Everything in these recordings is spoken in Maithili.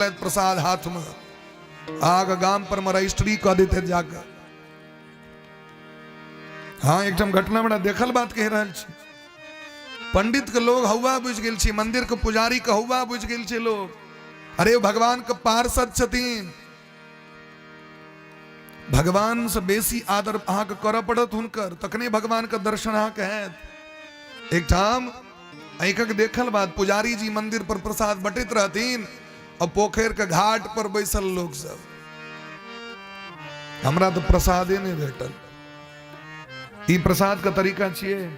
प्रसाद हाथ में आग गाम पर में रजिस्ट्री कऽ देते जाके। हाँ, एकठाम घटना बड़ा देखल बात कहि रहल छी। पंडित के लोग हौवा बुझि गेल छी, मंदिर के पुजारी के हौवा बुझि गेल छै लोग। अरे भगवान के पार्षद छथिन, भगवान से बेसी आदर अहाँके करऽ पड़त हुनकर, तखने भगवान के दर्शन अहाँके हैत। एकठाम आँखिक देखल बात, पुजारी जी मंदिर पर प्रसाद बटैत रहथिन और पोखरि के घाट पर बैसल लोग सब, हमरा तो प्रसादे नहीं भेटल। ई प्रसाद के तरीका छियै?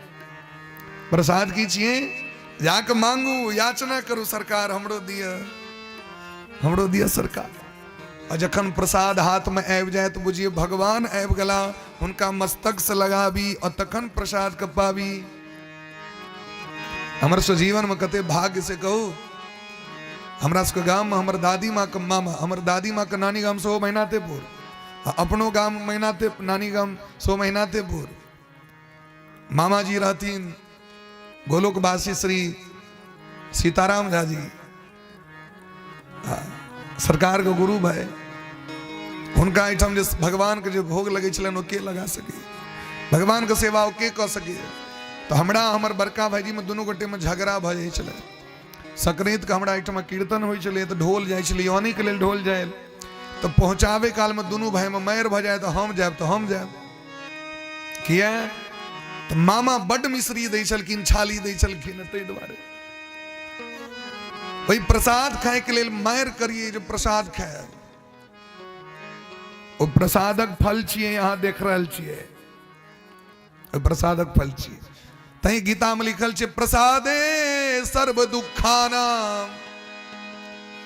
प्रसाद की छियै? जाके मांगू, याचना करू, सरकार हमरो दिअ, हमरो दिअ सरकार। आ जखन प्रसाद हाथ में आबि जाए तो बुझिए भगवान आबि गेला, हुनका मस्तक से लगाबी और तखन प्रसाद के पाबी। हमर सब जीवन में कते भाग्य से कहू, हमरा सबके गाम में हमर दादी माँ के मामा, हमर दादी माँ के नानी गाम सेहो महिनाथेपुर, आ अपनो गाम महिनाथे, नानी गाम सेहो महिनाथेपुर। मामा जी रहथिन गोलोकवासी श्री सीताराम झा जी, सरकार के गुरु भाई। हुनका एहिठाम जे भगवान के जे भोग लगै छलनि ओ के लगा सकै, भगवान के सेवा ओ के कऽ सकै। तऽ हमरा हमर बड़का भाईजी में दुनू गोटे में झगड़ा भऽ जाइ छलै। संक्रांति के हमरा एहिठाम कीर्तन होइ छलै तऽ ढोल जाइ छलै, योनी के लेल ढोल जाय, तऽ पहुँचाबै काल में दुनू भाई में मारि भऽ जाय, तऽ हम जायब तऽ हम जायब। किया? तऽ मामा बड्ड मिश्री दै छलखिन, छाली दै छलखिन, ताहि दुआरे ओहि प्रसाद खायके लेल मारि करिए जे प्रसाद खायब। ओ प्रसादक फल छियै, अहाँ देख रहल छियै, ओहि प्रसादक फल छियै। तैं गीता में लिखल छै, प्रसादे सर्व दुखानाम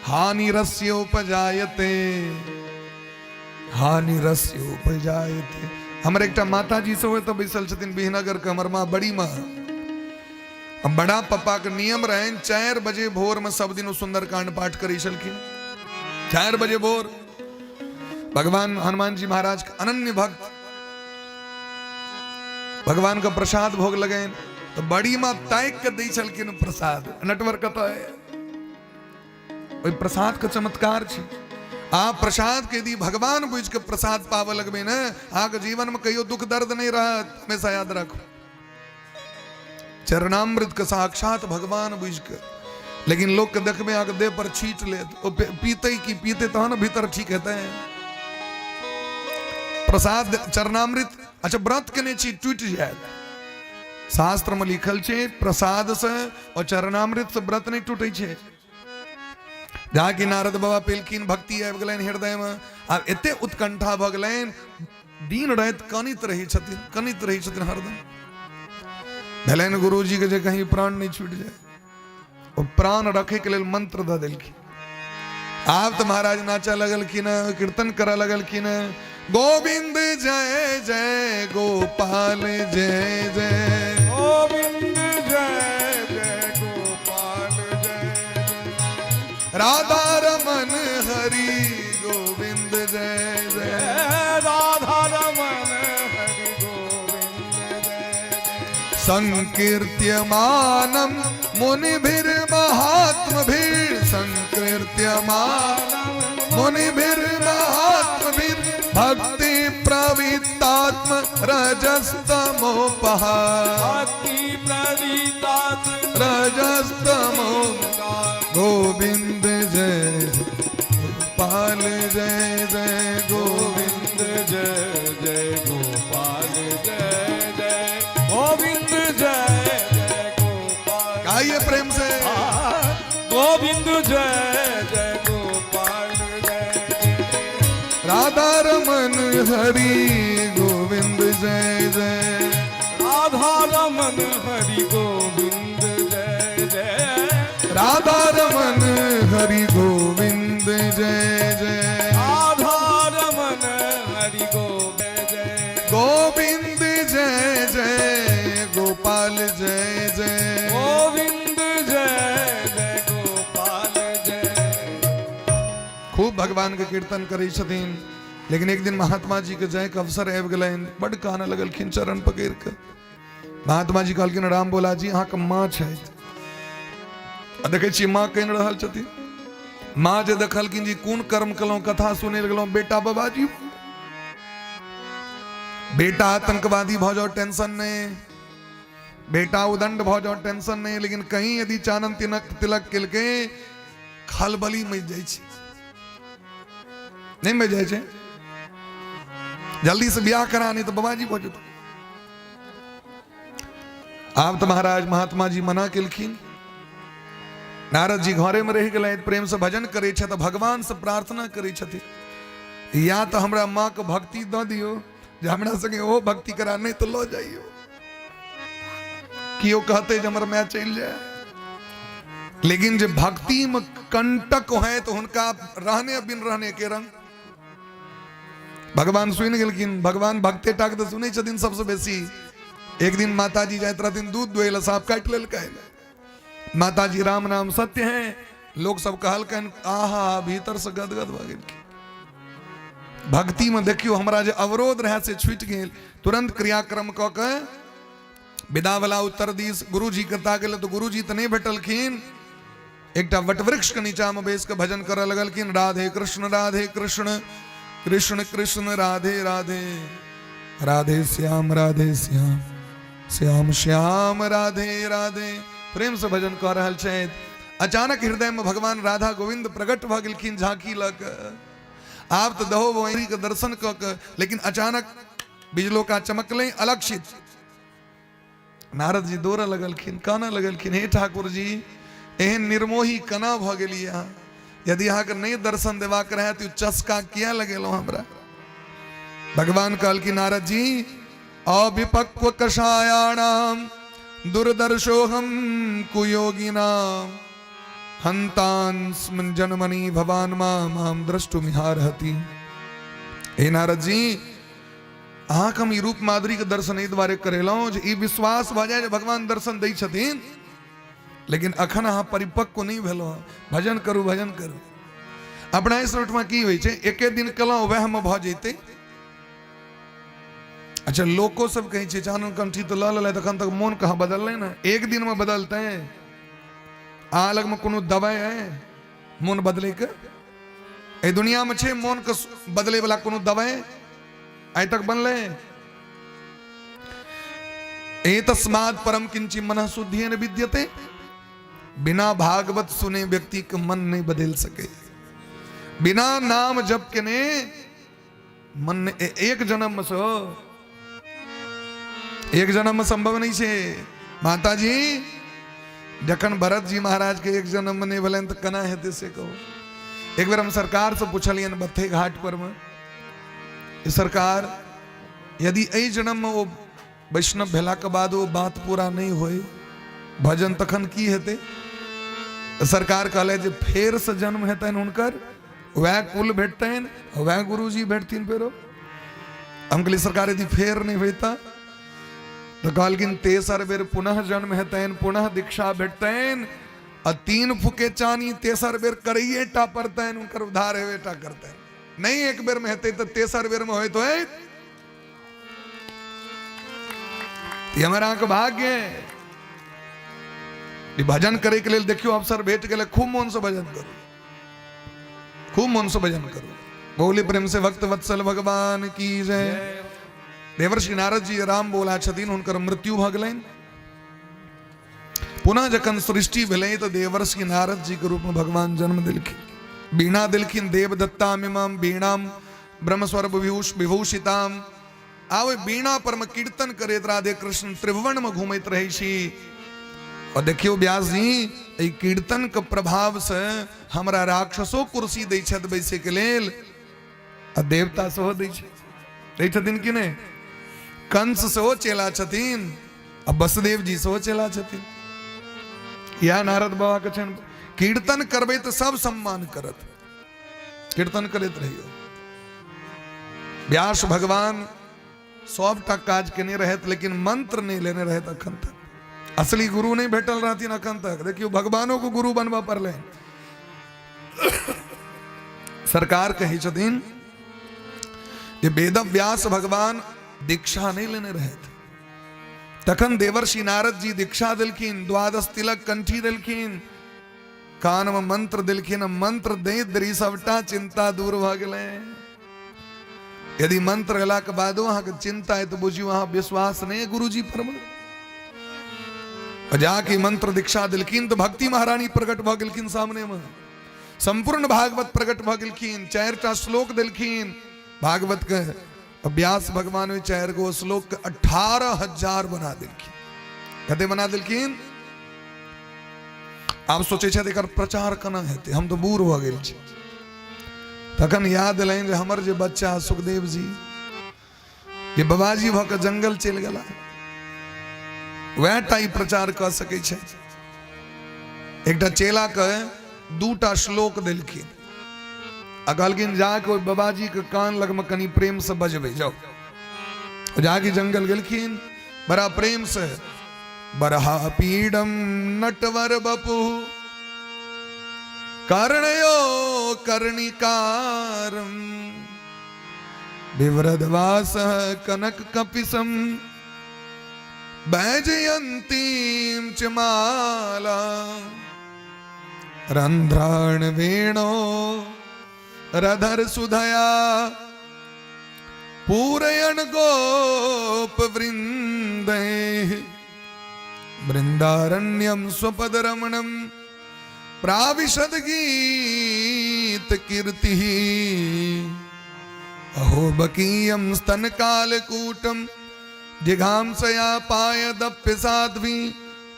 हानि रस्य उपजायते, हानि रस्य उपजायते। हमर एकटा माताजी सेहो एतऽ बैसल छथिन, बिहनगर के हमर माँ, बड़ी माँ। बड़ा पप्पा के नियम रहनि, 4 बजे भोर में सब दिन ओ सुंदरकांड पाठ करै छलखिन। 4 बजे भोर। भगवान हनुमान जी महाराज के अनन्य भक्त, भगवान के प्रसाद भोग लगैन तो बड़ी माँ ताकि के दै छलखिन प्रसाद। नटवर कतऽ है? ओहि प्रसाद के चमत्कार छै। आ प्रसाद के यदि भगवान बुझि के प्रसाद पाबऽ लगबै ने, अहाँके जीवन में कहियो दुख दर्द नहीं रहत, हमेशा याद राखू। चरणामृत के साक्षात भगवान बुझि के। लेकिन लोग के देखबे अहाँके देह पर छीट लेत, ओ पीते की पीते तहन भीतर ठीक हेतै प्रसाद चरणामृत। अच्छा, व्रत केने छी, टूटि जायत। शास्त्र में लिखल छै प्रसाद से और चरणामृत से व्रत नहीं टूटे छै। जहाँ कि नारद बाबा पेलखिन, भक्ति आबि गेलनि हृदय में, आब एते उत्कंठा भऽ गेलनि, दिन राति कनित रहै छथिन, कनित रहै छथिन हरदम। भेलनि गुरुजी के जे कहीं प्राण नहीं छूटि जाए, ओ प्राण रखे के लेल मंत्र दऽ देलखिन। आब तऽ महाराज नाचऽ लगलखिन, कीर्तन करऽ लगलखिन, गोविंद जय जय गोपाल जय जय, गोविंद जय जय गोपाल जय जय, राधा रमन हरि गोविंद जय जय, राधा रमन हरि गोविंद जय जय। संकीर्त्यमानम मुनिभिर्महात्मभिर्, संकीर्त्यमानम मुनिभिर्महात्मभिर्, भक्ति प्रवृत्तात्म रजस्तमोपहा, भक्ति प्रवृत्तात्म रजस्तमो, गोविंद जय गोपाल जय जय गोविंद जय जय गोपाल जय जय, गोविंद जय जय गोपाल। गाइए प्रेम से। गोविंद जय जय गोपाल जय जय, राधा रमन हरि गोविंद जय जय, राधा रमन हरि गोविंद जय जय, राधा रमन हरि गोविंद जय जय, राधा रमन हरि गोविंद जय, गोविंद जय जय गोपाल जय जय, गोविंद जय जय गोपाल जय। खूब भगवान के कीर्तन करै छथिन। लेकिन एक दिन महात्मा जी के जायके अवसर आबि गेलनि, बड्ड कानऽ लगलखिन चरण पकड़ि कऽ। महात्मा जी कहलखिन, राम बोला जी, अहाँके माँ छथि, आ देखै छियै माँ कानि रहल छथिन। माँ जे देखलखिन जी कोन कर्म केलहुँ, कथा सुनै लए गेलहुँ, बेटा बाबाजी, बेटा आतंकवादी भऽ जाओ टेंशन नहि, बेटा उदंड भऽ जाओ टेंशन नहि, लेकिन कहीं यदि चानन तिलक तिलक केलकै खलबली मचि जाइ छै। नहि मचि जाइ छै? जल्दी से बियाह करा, नहीं तऽ बाबाजी भऽ जेतौ। आब तऽ महाराज महात्मा जी मना केलखिन। नारद जी घरे में रहि गेलथि, प्रेम से भजन करै छथि, भगवान से प्रार्थना करै छथिन, या तऽ हमरा माँ के भक्ति दऽ दियौ जे हमरा संगे ओहो भक्ति करा, नहीं तऽ लऽ जाइयो। केओ कहते जे हमर माय चलि जाय, लेकिन जे भक्ति में कंटक है तो हुनका रहने बिन रहने के रंग। भगवान सुनि गेलखिन। भगवान भक्ते टाक तऽ सुनै छथिन सबसे बेसी। एक दिन माताजी जाइत रहथिन दूध दुहै लए, साँप काटि लेलकनि। माताजी राम नाम सत्य है, लोक सब कहलकनि, आहा, भीतर से गदगद भऽ गेलखिन। भक्ति में देखियो हमरा जे अवरोध रहे से छूटि गेल। तुरंत क्रियाक्रम कऽ के विदा वाला उत्तर दिस गुरुजी के ताके तऽ गुरुजी तऽ नहि भेटलखिन। एकटा वटवृक्ष के नीचा में बैस के भजन करऽ लगलखिन, राधे कृष्ण राधे कृष्ण कृष्ण कृष्ण राधे राधे, राधे श्याम राधे श्याम श्याम श्याम राधे राधे। प्रेम से भजन कऽ रहल छथि। अचानक हृदय में भगवान राधा गोविंद प्रकट भऽ गेलखिन झांकी लऽ कऽ। आब तऽ दहो बहरी के दर्शन कऽ के, लेकिन अचानक बिजलोका चमकलै अलक्षित। नारद जी दौड़ऽ लगलखिन, कानऽ लगलखिन, हे ठाकुर जी, एहन निर्मोही केना भऽ गेलियै अहाँ? यदि अहाँके नहि दर्शन देबाक रहए तऽ चस्का किया लगेलहुँ हमरा? भगवान कहलखिन, नारद जी, अविपक्व कषायाणाम दुर्दर्शोहम कुयोगिनाम हंतान जन्मनि भवान माम द्रष्टुमिहारहति। हे नारद जी, अहाँके हम ई रूप माधुरीके दर्शन एहि दुआरे करेलहुँ जे ई विश्वास भऽ जाय जे भगवान दर्शन दै छथिन, लेकिन अखन अहाँ परिपक्व नहि भेलहुँ। भजन करू, भजन करू। अपना इस ओहिठमा की होइ छै, एके दिन केलहुँ वएहमे भऽ जेतै। अच्छा, लोको सब कहै छै चानन कंठी तऽ लऽ लेलै, तखन तक मोन कहाँ बदललै ने? एक दिनमे बदलतै? अहाँ लगमे कोनो दवाइ है मोन बदलैके? एहि दुनियामे छै मोनके बदलै वाला कोनो दवाइ आइ तक बनलै? एतस्मात् परम किंचि मन शुद्धि न विद्यते। बिना भागवत सुने व्यक्ति के मन नहीं बदल सके, बिना नाम जप के ने मन एक जन्म से, एक जन्म में संभव नहीं छे। माता जी, जखन भरत जी महाराज के एक जन्म में नहीं भेलनि तऽ केना हेतै से कहू। एक बेर हम सरकार से पुछलियनि बत्थे घाट पर में, सरकार, यदि एहि जन्म में ओ वैष्णव भेला के बाद ओ बात पूरा नहीं होय भजन, तखन की हेतै? सरकार कहले जे फेर से जन्म हेतनि हुनकर, वएह कुल भेटतनि, वएह गुरुजी भेटथिन फेरो। हम कहलियै, सरकार, यदि फेर नहि होय तऽ? कहलखिन तेसर बेर पुनः जन्म हेतनि, पुनः दीक्षा भेटतनि आ 3 फुके चानी तेसर बेर करैये टा पड़तनि, हुनकर उद्धार हेबे टा करतनि। नहीं एक बेर में हेतै तऽ तेसर बेर में होइत होइत। ई हमर अहाँके भाग्य है। ई भजन करे के लेल देखियो अवसर भेट गेलै, खूब मोन से भजन करू, खूब मन से भजन करू। बोली प्रेम से भक्त वत्सल भगवान की जय। देवर्षि नारद जी राम बोला छथिन, हुनकर मृत्यु भऽ गेलनि। पुनः जखन सृष्टि भेलै तऽ देवर्षि नारद जी के रूप में भगवान जन्म देलखिन, वीणा देलखिन, देवदत्ता मिमाम वीणाम ब्रह्मस्वर विभूषिताम। आ ओहि वीणा पर में कीर्तन करैत राधे कृष्ण त्रिभुवन में घूमैत रहै छी। और देखियौ व्यास जी, एहि कीर्तन के प्रभाव से हमरा राक्षसो कुर्सी दै छथि बैसै के लेल आ देवता सेहो दै छै। दै छथिन कि नहि? कंस सेहो चेला छथिन आ वसुदेव जी सेहो चेला छथिन। इएह नारद बाबा के छनि। कीर्तन करबै तऽ सब सम्मान करत, कीर्तन करैत रहियौ। व्यास भगवान सबटा काज केने रहथि, लेकिन मंत्र नहि लेने रहथि अखन तक, असली गुरु नहि भेटल रहथिन अखन तक। देखियौ, भगवानों को गुरु बनबऽ पड़लै। सरकार कहै छथिन जे वेद व्यास भगवान दीक्षा नहि लेने रहथि, तखन देवर्षि नारद जी दीक्षा देलखिन, द्वादश तिलक कंठी देलखिन। कानमे मंत्र देलखिन, मंत्र दैत देरी सबटा चिंता दूर भऽ गेलै। यदि मंत्र एलाके बादो अहाँके चिंता है तऽ बुझियौ अहाँ विश्वास नहि है गुरुजी पर। जाके मंत्र दीक्षा देलखिन तऽ भक्ति महारानी प्रकट भऽ गेलखिन सामनेमे, संपूर्ण भागवत प्रकट भऽ गेलखिन। 4टा श्लोक देलखिन भागवत के। व्यास भगवान ओहि 4 गो श्लोक के 18,000 बना देलखिन। कते बना देलखिन? आब सोचै छथि एकर प्रचार केना हेतै, हम तऽ बूढ़ भऽ गेल छी। तखन याद एलनि जे हमर जे बच्चा सुखदेव जी जे बाबाजी भऽ कऽ जंगल चलि गेला, वएह टा ई प्रचार कऽ सकै छै। एकटा चेला के 2टा श्लोक देलखिन आ कहलखिन जाके ओहि बाबाजी के कान लगमे कनि प्रेम से बजबै जाओ। जाके जंगल गेलखिन बड़ा प्रेम से, बरहा पीडम नटवर बपु कर्णयो कर्णिकारम विव्रतवास कनक कपिसम बैजयंतीम च माला रंध्राण वेणो रधर सुधया पूरयण गोप वृंदैः वृंदारण्यम स्वपद रमणम प्राविशद गीत कीर्ति अहो बकीयम स्तन कालकूटम जिघांसया पायदप्य साध्वी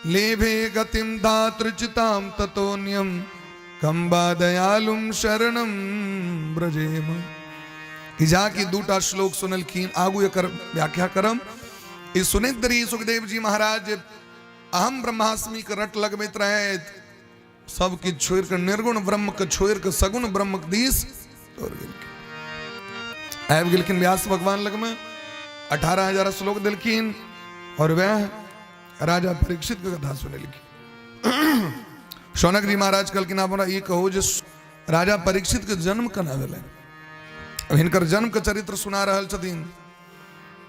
लेभे गतिम धातृचितां ततोन्यम कम्बा दयालुम शरणम ब्रजेम। कि जाकि 2टा श्लोक सुनलखिन, आगू एकर व्याख्या करम। ई सुनैत रही सुखदेव जी महाराज अहम ब्रह्मास्मि के रट लगबैत रहैत, सब किछु छोड़ि कऽ निर्गुण ब्रह्म के छोड़ि कऽ सगुण ब्रह्म के दिस दौड़ गेलखिन। आबि गेलखिन व्यास भगवान लगमे, 18,000 श्लोक देलखिन और वह राजा परीक्षित के कथा सुनेलखिन। शौनक जी महाराज कहलखिन आप हमरा ई कहू जे राजा परीक्षित के जन्म केना भेलै। हिनकर जन्म के चरित्र सुना रहल छथिन।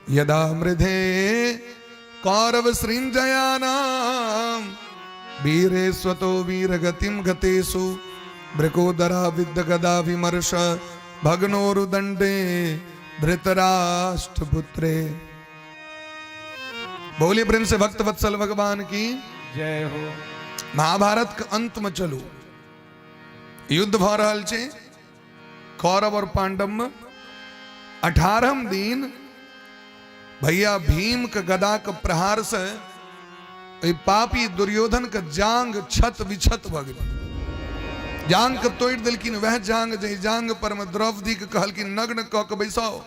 यदा मृधे कौरव सृंजयानाम वीरे स्वतो वीर गतिम गतेषु वृकोदरा विद्ध गदा विमर्श भग्नोरुदंडे धृतराष्ट्रपुत्रे। बोलिए प्रेम से भक्त वत्सल भगवान की जय हो। महाभारत के अंत में चलू, युद्ध भ रहल छै कौरव और पांडव में। 18 दिन भैया भीम के गदा के प्रहार से एहि पापी दुर्योधन के जांग छत विछत भ गेल। जांग के तोड़ि देलखिन। वह जांग जे जांग पर में द्रौपदी के कहलखिन नग्न क के बैसाओ।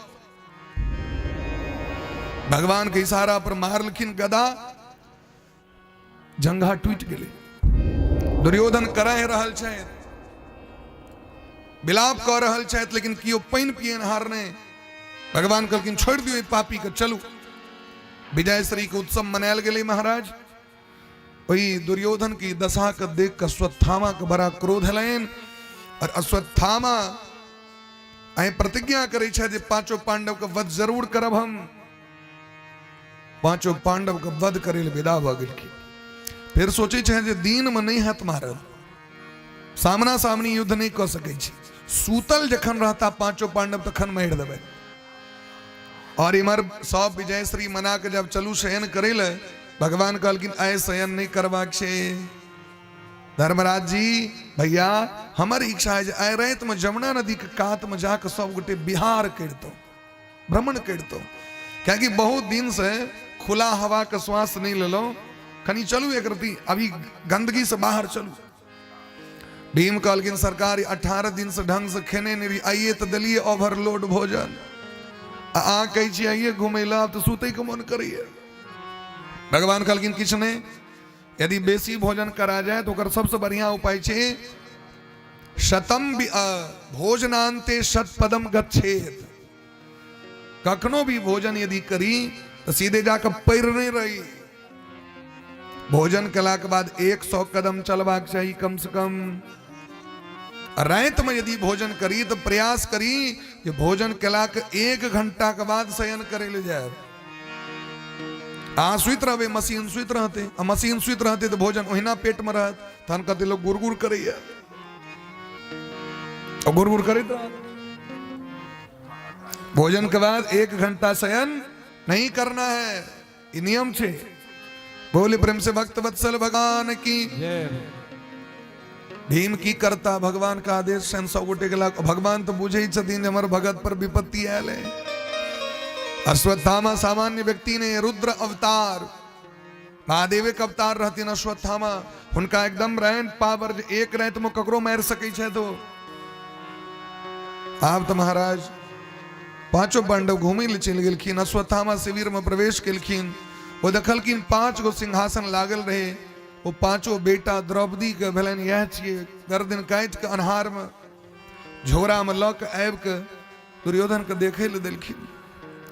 भगवान के इशारा पर मारलखिन गदा, जंघा टूटि गेलै। दुर्योधन कराहि रहल छथि, विलाप कऽ रहल छथि, लेकिन केओ पानि पियनहार नहि। भगवान कहलखिन छोड़ि दियौ पापी के, चलू। विजयश्री के उत्सव मनायल गेलै महाराज। ओहि दुर्योधन की दशा के देख के अश्वत्थामा के बड़ा क्रोध एलनि और अश्वत्थामा आइ प्रतिज्ञा करै छथि जे पांचों पांडव के वध जरूर करब हम। पांचों पांडव के वध करे लए विदा भऽ गेलखिन। फिर सोचै छै जे दिन में नहीं हाथ मारल, सामना सामनी युद्ध नहीं कऽ सकै छी, सूतल जखन रहता पांचों पांडव तखन मारि देबै। और इमर सब विजयश्री मना के जब चलू शयन करे लए, भगवान कहलखिन आइ शयन नहीं करबाक छै धर्मराज जी। भैया हमर इच्छा है जे आइ राति में जमुना नदी के कात में जाके सब गोटे बिहार करितौं, भ्रमण करितौं, कियाकि बहुत दिन से खुला हवा के श्वास नहीं लेलहुँ, कनि चलू एक रति अभी गंदगी से बाहर चलू। भीम कहलखिन सरकार 18 दिन से ढंग से खेने नहीं रही, आइए तो दिलिए ओवरलोड भोजन, आ अहाँ कहै छी आइए घुमै लए, आब तऽ सुतैके मन करैए। भगवान कहलखिन किछु नहि, यदि बेसी भोजन करा जाए तऽ ओकर सबसँ बढ़िआँ उपाय छै शतम भोजनांते शतपदम गच्छेत। कखनो भी भोजन यदि करी तो सीधे जाकर पैर नहीं रही, भोजन केला के बाद 100 कदम चलबाक चाही कम से कम। राति में यदि भोजन करी तो प्रयास करी कि भोजन केला के 1 घंटा के बाद शयन करे ले जाए। अहाँ सुति रहबै, मशीन सुति रहतै, आ मशीन सुति रहतै तऽ भोजन ओहिना पेटमे रहत। तहन कहतै लोक गुड़ गुड़ करैया, गुड़ गुड़ करैत रहत। भोजन के बाद 1 घंटा शयन नहीं करना है, ई नियम छै। बोले प्रेम से भक्त वत्सल भगवान की जय। भीम की करता? भगवान का आदेश छनि, 100 गोटे के लाग। भगवान तऽ बुझै छथिन हमर भगत पर विपत्ति आयल है। अश्वत्थामा सामान्य व्यक्ति ने, रुद्र अवतार, महादेवे के अवतार रहथिन अश्वत्थामा। हुनका एकदम रहनि पावर जे एक राति में ककरो मारि सकै छै। तो आब तऽ महाराज पांचों पांडव घूमै लए चलि गेलखिन। अश्वत्थामा शिविर में प्रवेश केलखिन। ओ देखलखिन 5 गो सिंहासन लागल रहे। ओ पांचों बेटा द्रौपदी के भेलनि इएह छियै, गर्दन काटि के अन्हार में झोरा में लऽ के आबि के दुर्योधन के देखै लए देलखिन।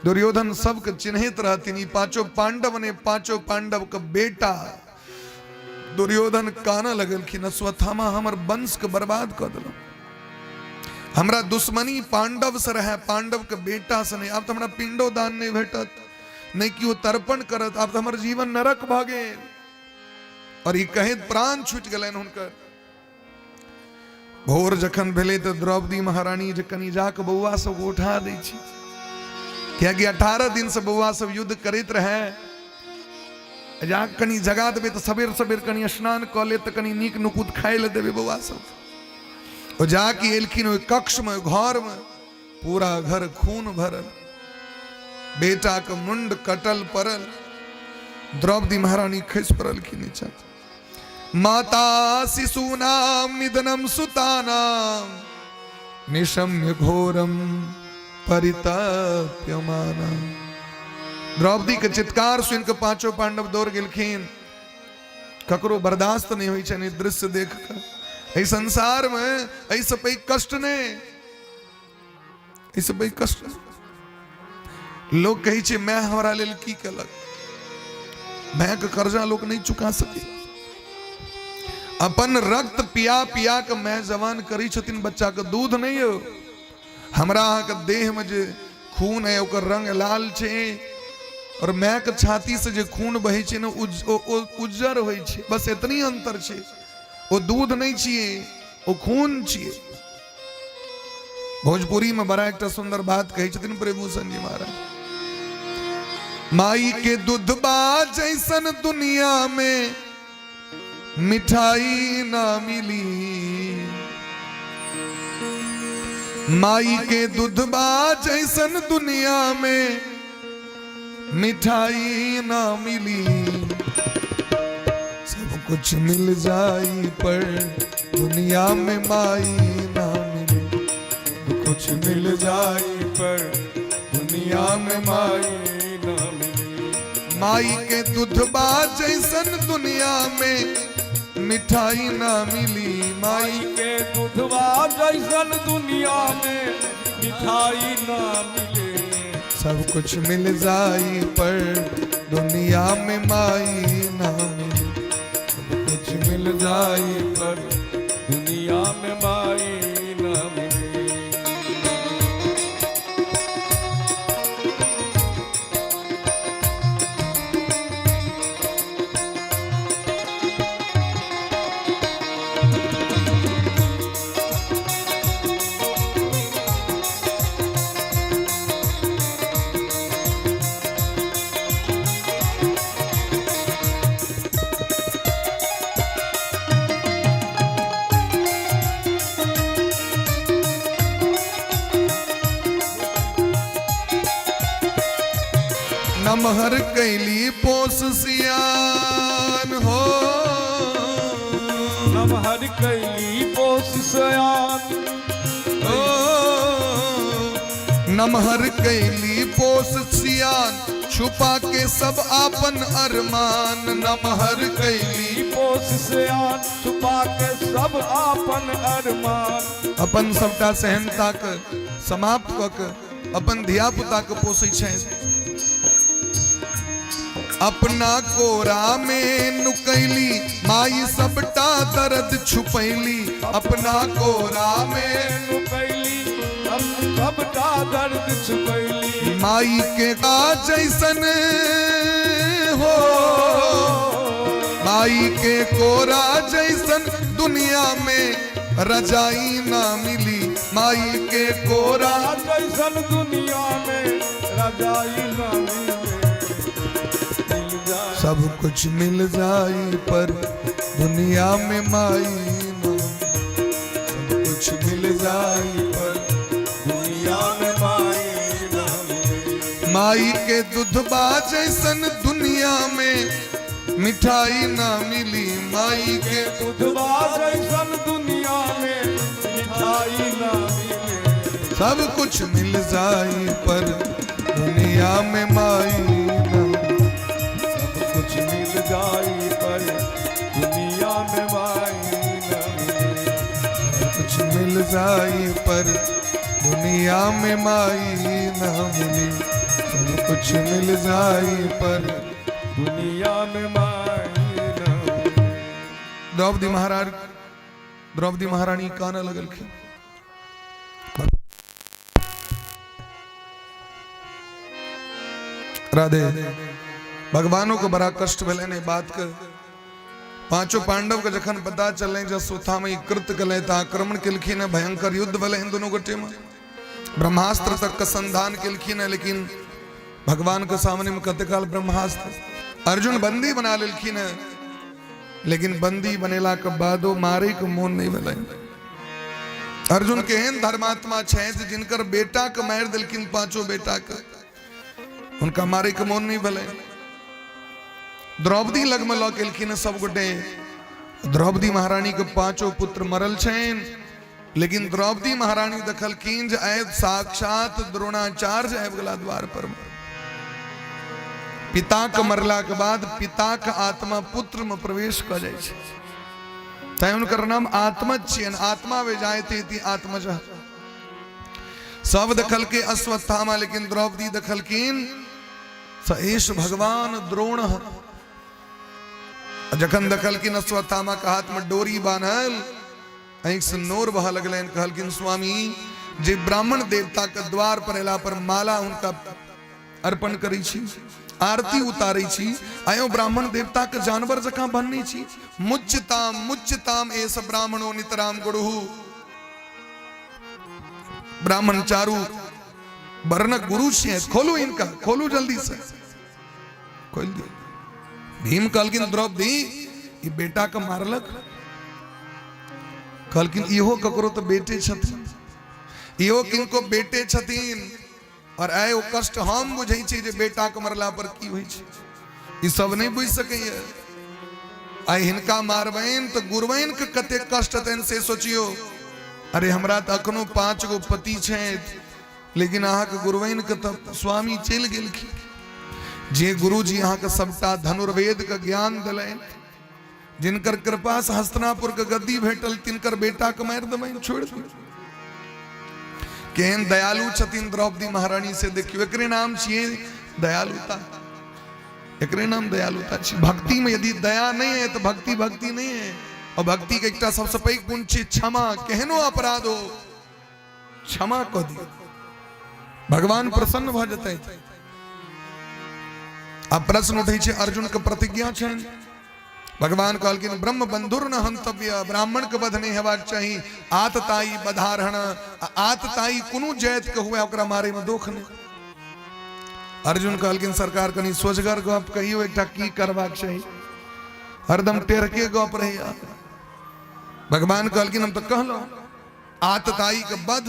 दुर्योधन सबके चिन्हैत रहथिन, ई पांचों पांडव ने, पांचों पांडव के बेटा। दुर्योधन कानऽ लगलखिन, अश्वत्थामा हमर वंश के बर्बाद कऽ देलक, हमरा दुश्मनी पांडव से रहे, पांडव के बेटा से नहीं। आब तऽ हमरा पिंडो दान नहीं भेटत, नहीं केओ तर्पण करत, आब तऽ हमर जीवन नरक भऽ गेल। और ई कहैत प्राण छूटि गेलनि हुनकर। भोर जखन भेलै तऽ द्रौपदी महारानी जे कनि जाके बौआ सबके उठा दै छी, कियाकि 18 दिन से बौआ सब युद्ध करैत रहे। जा कनि जगा देबै तऽ सबेर सबेर कनि स्नान कऽ लेत, तऽ कनि नीक नुकुत खाइ लए देबै बौआ सब। ओ जाके एलखिन ओहि कक्षमे, ओहि घरमे, पूरा घर खून भरल, बेटाके मुंड कटल पड़ल। द्रौपदी महारानी खसि पड़लखिन नीचा। माता शिशूनाम निधनम सुतानाम निशम्य घोरम परितप्यमाना। द्रौपदी के चित्कार सुनि के पांचों पांडव दौड़ गेलखिन। ककरो बर्दाश्त नहीं होइ छनि दृश्य देख कऽ। एहि संसार में एहिसँ पैघ कष्ट नहि, एहिसँ पैघ कष्ट। लोक कहै छै माय हमरा लेल की केलक, मायके कर्जा लोक नहि चुका सकै। अपन रक्त पिया पिया के माय जवान करै छथिन बच्चाके, दूध नहि यौ। हमरा अहाँके देहमे जे खून है ओकर रंग लाल छै, और मायके छाती से जे खून बहै छै ने उज्जर होइ छै, बस एतनी अंतर छै। ओ दूध नहि छियै, ओ खून छियै। भोजपुरी में बड़ा एकटा सुंदर बात कहै छथिन प्रेमभूषण जी महाराज, माई के दूधबा जैसन दुनिया में मिठाई ना मिली, माई के दूधबा जैसन दुनिया में मिठाई ना मिली, सब कुछ मिल जाई पर दुनिया में माई ना मिली, कुछ मिल जाई पर दुनिया में माई ना मिली। माई के दूधबा जैसन दुनिया में मिठाई ना मिली, माई के दूधबा जैसन दुनिया में मिठाई ना मिले, सब कुछ मिल जाई पर दुनिया में माई ना मिली, सब कुछ मिल जाई पर दुनिया में माई ना मिले। नमहर कैली पोस सियान हो, नमहर कैली पोस सयान ओ, नमहर कैली पोस सियान, छुपा के सब आपन अरमान, नमहर कैली पोस सियान, छुपा के सब आपन अरमान। अपन सबटा सहनता के समाप्त कऽ के अपन धिया पुता के पोसै छै। अपना कोरा में नुकैली माई सबटा दर्द छुपैली, अपना कोरा में नुकैली सबटा दर्द छुपैली। माई के का जैसन माई के कोरा जैसन दुनिया में रजाई ना मिली, माई के कोरा जैसन दुनिया में रजाई ना मिले, मिल जाए सब कुछ मिल जाई पर दुनिया में माई ना, सब कुछ मिल जाई पर दुनिया में माई ना मिले। माई के दूधबा जैसन दुनिया में मिठाई ना मिली, माई के दूधबा जैसन दुनिया में मिठाई ना मिले, सब कुछ मिल जाई पर दुनिया में माई ना, सब कुछ मिल जाई पर दुनिया में माई ना मिले, सब कुछ मिल जाई पर दुनिया में माई ना मिली, सब कुछ मिल जाई पर दुनिया में माई ना मिले। द्रौपदी महाराज, द्रौपदी महारानी कानऽ लगलखिन। राधे, भगवानों के बड़ा कष्ट भेलनि एहि बात के। पांचों पांडव के जखन पता चलनि जे अश्वत्थामा ई कृत्य केलनि तऽ आक्रमण केलखिन, भयंकर युद्ध भेलै दुनू गोटे में, ब्रह्मास्त्र तक के संधान केलखिन, लेकिन भगवान के सामने में कते काल ब्रह्मास्त्र। अर्जुन बंदी बना लेलखिन, लेकिन बंदी बनेला के बादो मारे के मोन नहीं भेलै। अर्जुन केहन धर्मात्मा छथि जिनकर बेटा के मारि देलखिन, पांचों बेटा के, उनका मारे के मोन नहीं भेलै। द्रौपदी लग में लऽ गेलखिन सब गोटे, द्रौपदी महारानी के पांचों पुत्र मरल छनि, लेकिन द्रौपदी महारानी देखलखिन जे आइ साक्षात द्रोणाचार्य आबि गेला द्वार पर। पिता के मरला के बाद पिता के आत्मा पुत्र में प्रवेश कऽ जाइ छै, तैं हुनकर नाम आत्मज छियनि, आत्मा वे जायते इति आत्मज। सब देखलकै अश्वत्थामा, लेकिन द्रौपदी देखलखिन स एष भगवान द्रोण। जखन देखलखिन अश्वत्थामा के हाथ में डोरी बान्हल, आँखि से नोर बहऽ लगलनि, कहलखिन स्वामी जे ब्राह्मण देवता के द्वार पर एला पर माला हुनका अर्पण करै छी, आरती उतारै छी, आयो ब्राह्मण देवता के जानवर जकाँ बनने छी। मुच्यताम मुच्यताम एष ब्राह्मणो नितराम गुरुः। ब्राह्मण चारू वर्णक गुरु छियै, खोलू इनका, खोलू जल्दी से, खोल दियौ। भीम कहलखिन द्रौपदी ई बेटा के मारलक, कहलखिन इहो ककरो तऽ बेटे छथिन, इहो किनको बेटे छथिन, और आइ ओ कष्ट हम बुझै छी जे बेटा के मरला पर की होइ छै, ई सब नहि बुझि सकैया। आइ हिनका मारबनि तऽ गुरुबनि के कतेक कष्ट हेतनि से सोचियौ। अरे हमरा तऽ अखनो 5 गो पति छथि, लेकिन अहाँके गुरुबनि के तऽ स्वामी चलि गेलखिन। जे गुरुजी अहाँके सबटा धनुर्वेद के ज्ञान देलनि, जिनकर कृपा से हस्तिनापुर के गद्दी भेटल, तिनकर बेटा के मारि देबनि, छोड़ि दियौ। केहन दयालु छथिन द्रौपदी महारानी से देखियौ, एकरे नाम छियै दयालुता, एकरे नाम दयालुता छी। भक्ति में यदि दया नहीं है तो भक्ति भक्ति नहीं है। और भक्ति के एकटा सबसे पैघ गुण छै क्षमा, केहनो अपराध हो क्षमा कऽ दियौ, भगवान प्रसन्न भऽ जेतै। आब प्रश्न उठै छै अर्जुन के प्रतिज्ञा छनि, भगवान कहलखिन ब्रह्म बंधुर न हंतव्य, ब्राह्मण के वध नहीं हेबाक चाही, आतताई बधारहण, आतताई कोनो जाति के हुए ओकरा मारे में दोख नहीं। अर्जुन कहलखिन सरकार कनी सोझगर गप कहियो, एकटा की करबाक चाही, हरदम टेढ़के गप रहैया। भगवान कहलखिन हम तऽ कहलहुँ आतताई के वध,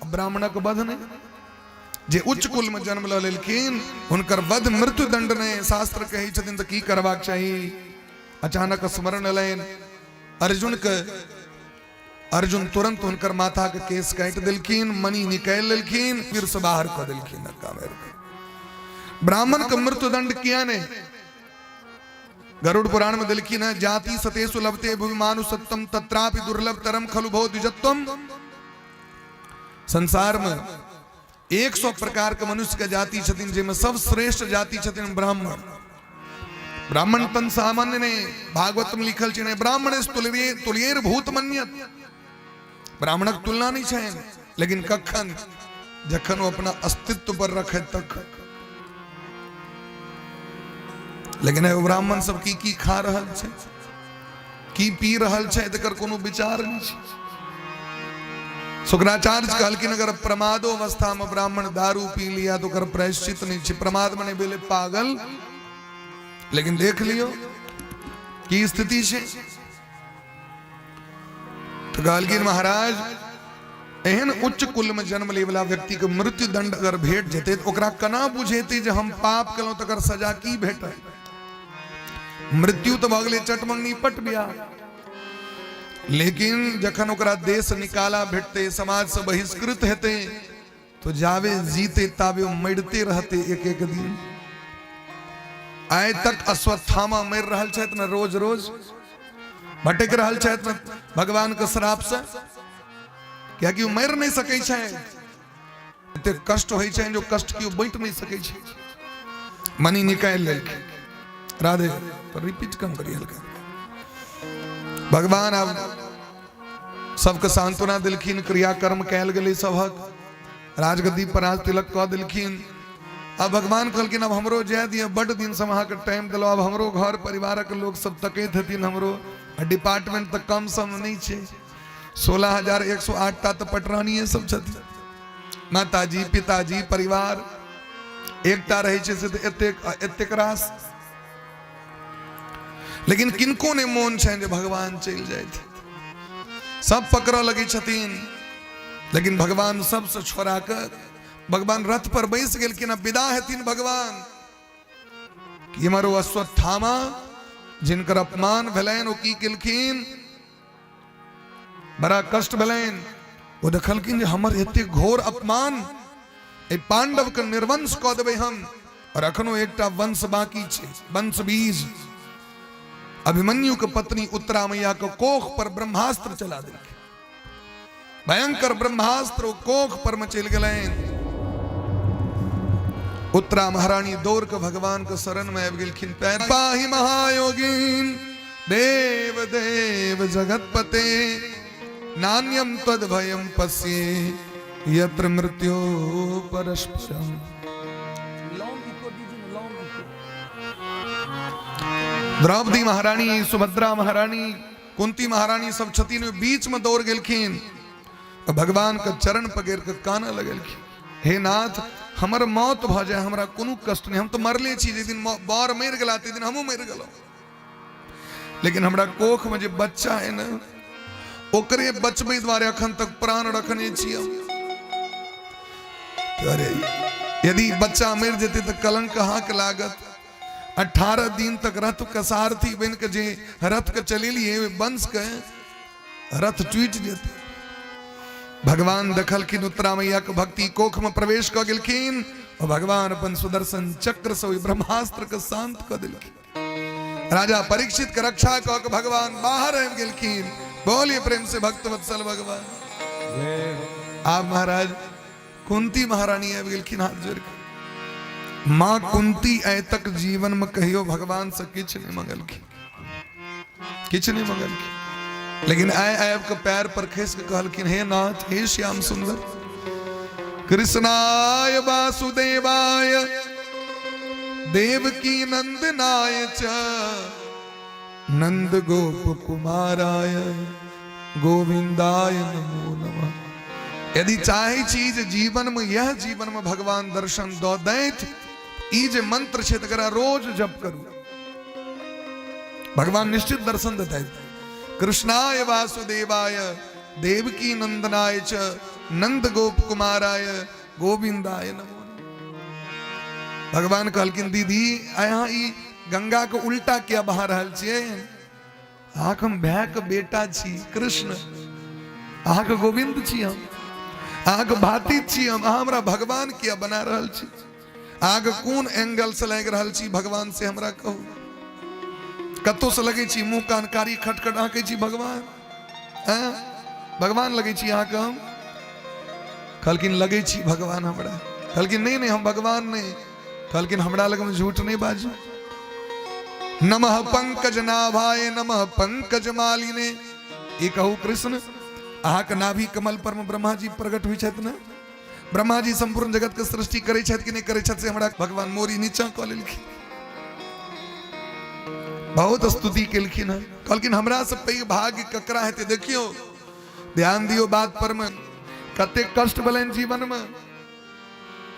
ब्राह्मणक वध नहीं। जे उच्च कुल में जन्म लऽ लेलखिन हुनकर वध मृत्यु दंड नहि शास्त्र कहै छथिन, तऽ की करबाक चाही। अचानक स्मरण एलनि अर्जुन के, अर्जुन तुरंत हुनकर माथा के केस काटि देलखिन, मणि निकालि लेलखिन, फिर से बाहर कऽ देलखिन। ब्राह्मण के मृत्युदंड किया नहीं? गरुड़ पुराण में देलखिन है, जाति सतेषु लभते भुवि मानुषत्वम तत्रापि दुर्लभ तरम खलु भो द्विजत्वम। संसार में 100 प्रकार के मनुष्य के जाति छथिन, जिसमें सब श्रेष्ठ जाति छथिन ब्राह्मण। ब्राह्मण तन सामान्य नहीं, भागवत में लिखल छै ब्राह्मण तुल्येर भूत मन्यत, ब्राह्मणक तुलना नहीं छै, लेकिन कखन जखन वो अपना अस्तित्व पर रखे तखन। लेकिन एगो ब्राह्मण सब की की खा रहल छै, की पी रहल छै, तकर कोनो विचार नहि छै। शुक्राचार्य कहलखिन अगर प्रमादो अवस्था में ब्राह्मण दारू पी लिया तो ओकर प्रायश्चित नहीं छै। प्रमाद मने भेलै पागल। लेकिन देख लियो की स्थिति छै। तो कहलखिन महाराज एहन उच्च कुल में जन्म ले वाला व्यक्ति के मृत्यु दंड अगर भेट जेतै तऽ ओकरा केना बुझेतै जे हम पाप केलहुँ तकर सजा की भेटत। मृत्यु तऽ भऽ गेलै चटमंगनी पट बियाह, लेकिन जखन ओकरा देश निकाला भेटतै, समाज से बहिष्कृत हेतै, तो जावे जीते ताबे मरिते रहते एक एक दिन। आइ तक अश्वत्थामा मरि रहल छथि ने, रोज रोज भटक रहल छथि ने भगवान के श्राप से, कियाकि ओ मरि नहि सकै छै। एते कष्ट होइ छै जो कष्ट केओ बाँटि नहि सकै छै। मनी निकालि लेलखिन। राधे पर रिपीट कम करी हल्का। भगवान आब सबके सांत्वना देलखिन, क्रियाकर्म कयल गेलै सभक, राजगद्दी पर राज तिलक कऽ देलखिन। आब भगवान कहलखिन आब हमरो जाय दिअ, बड्ड दिनसँ हम अहाँके टाइम देलहुँ, आब हमरो घर परिवारक लोक सब तकैत हेथिन हमरो, आ डिपार्टमेंट तऽ कम सम नहि छै, 16,108 टा तऽ पटरानिये सब छथिन, माताजी पिताजी परिवार एकटा रहै छै से तऽ एतेक एतेक रास। लेकिन किनको नहि मोन छनि जे भगवान चलि जाथि, सब पकड़ऽ लगै छथिन, लेकिन भगवान सबसँ छोड़ा कऽ भगवान रथ पर बैस गेलखिन। आ विदा हेथिन भगवान, इमर ओ अश्वत्थामा जिनकर अपमान भेलनि ओ की केलखिन, बड़ा कष्ट भेलनि। ओ देखलखिन जे हमर एते घोर अपमान, एहि पांडव के निर्वंश कऽ देबै हम, और अखनो एकटा वंश बाकी छै, वंश बीज। अभिमन्यु के पत्नी उत्तरा मैया के कोख पर ब्रह्मास्त्र चला देलखिन। भयंकर ब्रह्मास्त्र ओ कोख पर में चलि गेलनि। उत्तरा महारानी दौड़ के भगवान के शरण में आबि गेलखिन। पैर पाहि महायोगिन देव देव जगतपते, नान्यम तद भयम पश्ये यत्र मृत्यु परस्परम। द्रौपदी महारानी, सुभद्रा महारानी, कुंती महारानी सब छथिन, ओहि बीच में दौड़ गेलखिन, भगवान के चरण पकड़ के कानऽ लगलखिन, हे नाथ हमर मौत भऽ जाय हमरा कोनो कष्ट नहीं, हम तऽ मरले छी, जे दिन बर मरि गेला ताहि दिन हमहूँ मरि गेलहुँ, लेकिन हमरा कोख में जे बच्चा है ने ओकरे बचबै दुआरे अखन तक प्राण रखने छी हम। अरे यदि बच्चा मरि जेतै तऽ कलंक अहाँके लागत। 18 दिन तक रथ के सारथी बन के जे रथ के चलेलिए वंश के रथ टूटि जेतै। भगवान देखलखिन उत्तरा मैया के भक्ति, कोख में प्रवेश कऽ गेलखिन और भगवान अपन सुदर्शन चक्र से ओहि ब्रह्मास्त्र के शांत कऽ देलखिन। राजा परीक्षित के रक्षा कऽ के भगवान बाहर आबि गेलखिन। बोलिए प्रेम से भक्त वत्सल भगवान। आब महाराज कुंती महारानी आबि गेलखिन हाथ जोड़ के। माँ कुंती आइ तक जीवन में कहियो भगवान से किछु नहीं मंगलखिन, किछु नहीं मंगलखिन, लेकिन आइ आबि के पैर पर खसि के कहलखिन हे नाथ, हे श्याम सुंदर, कृष्णाय वासुदेवाय देवकी नंदनाय च नंद गोप कुमाराय गोविंदाय नमो नमः। यदि चाहे छी जे जीवन में यह जीवन में भगवान दर्शन दऽ दैत, ई जे मंत्र छै तकरा रोज जप करू, भगवान निश्चित दर्शन देतैत। कृष्णाय वासुदेवाय देवकी नंदनाय च नंद गोप कुमाराय गोविंदाय नमो। भगवान कहलखिन दीदी अहाँ ई गंगा के उल्टा किया बहा रहल छियै? अहाँके हम भायके बेटा छी कृष्ण, अहाँके गोविंद छी हम, अहाँके भातिज छी हम, अहाँ हमरा भगवान किया बना रहल छी? अहाँके कोन एंगल से लागि रहल छी भगवान से हमरा कहू? कतौ से लगै छी मुँह कान कारी खटखट, अहाँ कहै छी भगवान? हैं भगवान लगै छी अहाँके हम? कहलखिन लगै छी भगवान हमरा। कहलखिन नहीं नहीं हम भगवान नहीं। कहलखिन हमरा लगमे झूठ नहीं बाजू। नमः पंकज नाभाय नमः पंकज मालिने। ई कहू कृष्ण अहाँके नाभि कमल पर में ब्रह्मा जी प्रकट होइ छथि ने? ब्रह्मा जी संपूर्ण जगत के सृष्टि करै छथि कि नहि करै छथि से हमरा भगवान मोरी नीचा कऽ लेलखिन। बहुत स्तुति केलखिन हँ। कहलखिन हमरा से पैघ भाग्य ककरा हेतै। देखियौ, ध्यान दियौ बात पर में, कतेक कष्ट भेलनि जीवन में,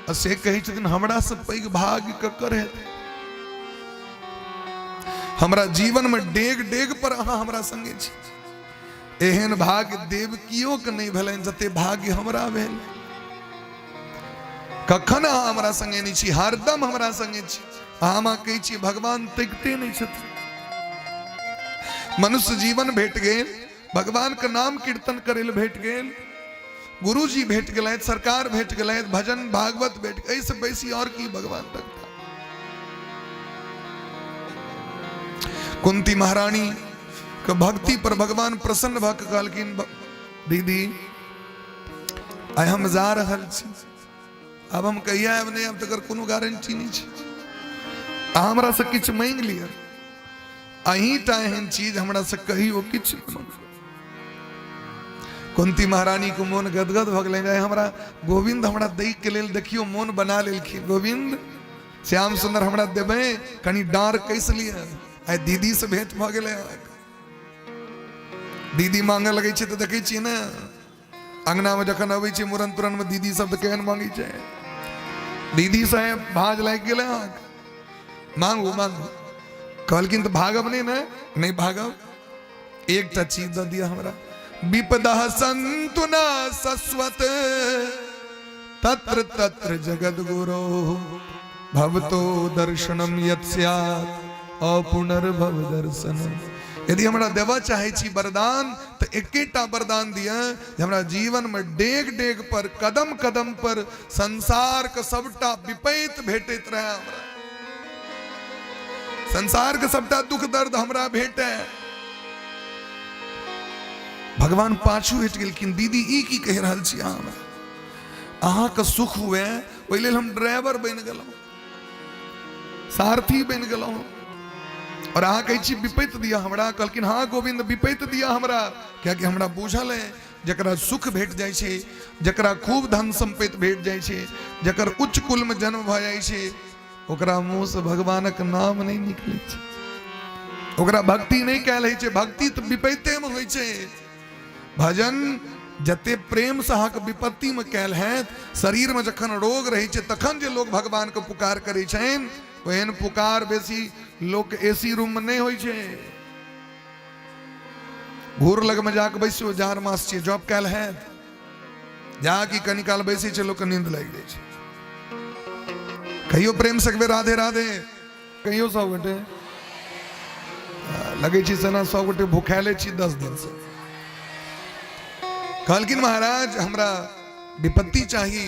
आ से कहै छथिन हमरा से पैघ भाग्य ककर हेतै। हमरा जीवन में डेग डेग पर अहाँ हमरा संगे छी। एहन भाग्य देवकियो के नहि भेलनि जते भाग्य हमरा भेल। कखन अहाँ हमरा संगे नहि छी, हरदम हमरा संगे छी। अहाँ हमरा कहै छी भगवान तकिते नहि छथिन। मनुष्य जीवन भेट गेल, भगवान के नाम कीर्तन करे लए भेट गेल, गुरुजी भेट गेलथि, सरकार भेट गेलथि, भजन भागवत भेट गेल, एहिसँ बेसी और की भगवान तकता। कुंती महारानी के भक्ति पर भगवान प्रसन्न भऽ के कहलखिन, दीदी आइ हम जा रहल छी, आब हम कहिया आयब नहि आयब तकर कोनो गारंटी नहि छै। अहाँ हमरा से किछु मांगि लिअ, अहीं टा एहन चीज हमरा से कहियो किछु नहि मांगू। कुंती महारानी के मोन गदगद भऽ गेलनि, आइ हमरा गोविंद हमरा दै के लेल देखियौ मोन बना लेलखिन। गोविंद श्याम सुंदर हमरा देबै, कनि डाँर कसि लिअ, आइ दीदी से भेंट भऽ गेलै। दीदी मांगऽ लगै छै तऽ देखै छियै ने, अंगना में जखन अबै छै मुरन तुरन में दीदी सब तऽ केहन मांगै छै। दीदी साहेब भाज लागि गेलै अहाँके, मांगू मांगू। कहलखिन तऽ भागब नहि ने, नहि भागब, एकटा चीज दऽ दिअ हमरा। विपदः सन्तु न शश्वत तत्र तत्र जगद्गुरो भवतो दर्शनम यत् स्यात् अपुनर्भव दर्शनम। यदि हमरा देबऽ चाहै छी वरदान तऽ एकेटा वरदान दिअ जे हमरा जीवन में डेग डेग पर कदम कदम पर संसार के सबटा विपैत भेटैत रहे, हमरा संसार के सबटा दुख दर्द हमरा भेटे। भगवान पाछू हटि गेलखिन, दीदी ई की कहि रहल छी अहाँ हमरा, अहाँके सुख हुए ओहि लेल हम ड्राइवर बनि गेलहुँ, सारथी बनि गेलहुँ, और अहाँ कहै छी विपैत दिअ हमरा। कहलखिन हाँ गोविंद विपैत दिअ हमरा, कियाकि हमरा बुझल है जकरा सुख भेट जाइ छै, जकरा खूब धन सम्पत्ति भेट जाइ छै, जकर उच्च कुल में जन्म भऽ जाइ छै, ओकरा मुँह से भगवानक नाम नहि निकलै छै, ओकरा भक्ति नहि कयल होइ छै। भक्ति तऽ विपैते मे होइ छै। भजन जते प्रेम से अहाँके विपत्ति में कयल हैत, शरीर में जखन रोग रहै छै तखन जे लोग भगवान के पुकार करै छनि, ओहन पुकार बेसी लोक एसी रूम में नहि होइ छै। घूर लग में जाके बैसियो, जाड़ मास छियै, जॉब कयल हैत, जा कि कनी काल बैसै छै लोकके नींद लागि जाइ छै। कहियो प्रेम सकबे राधे राधे, कहियो सब गोटे लगै छी सेना सब गोटे भूखायले छी 10 दिन से। कहलखिन महाराज हमरा विपत्ति चाही,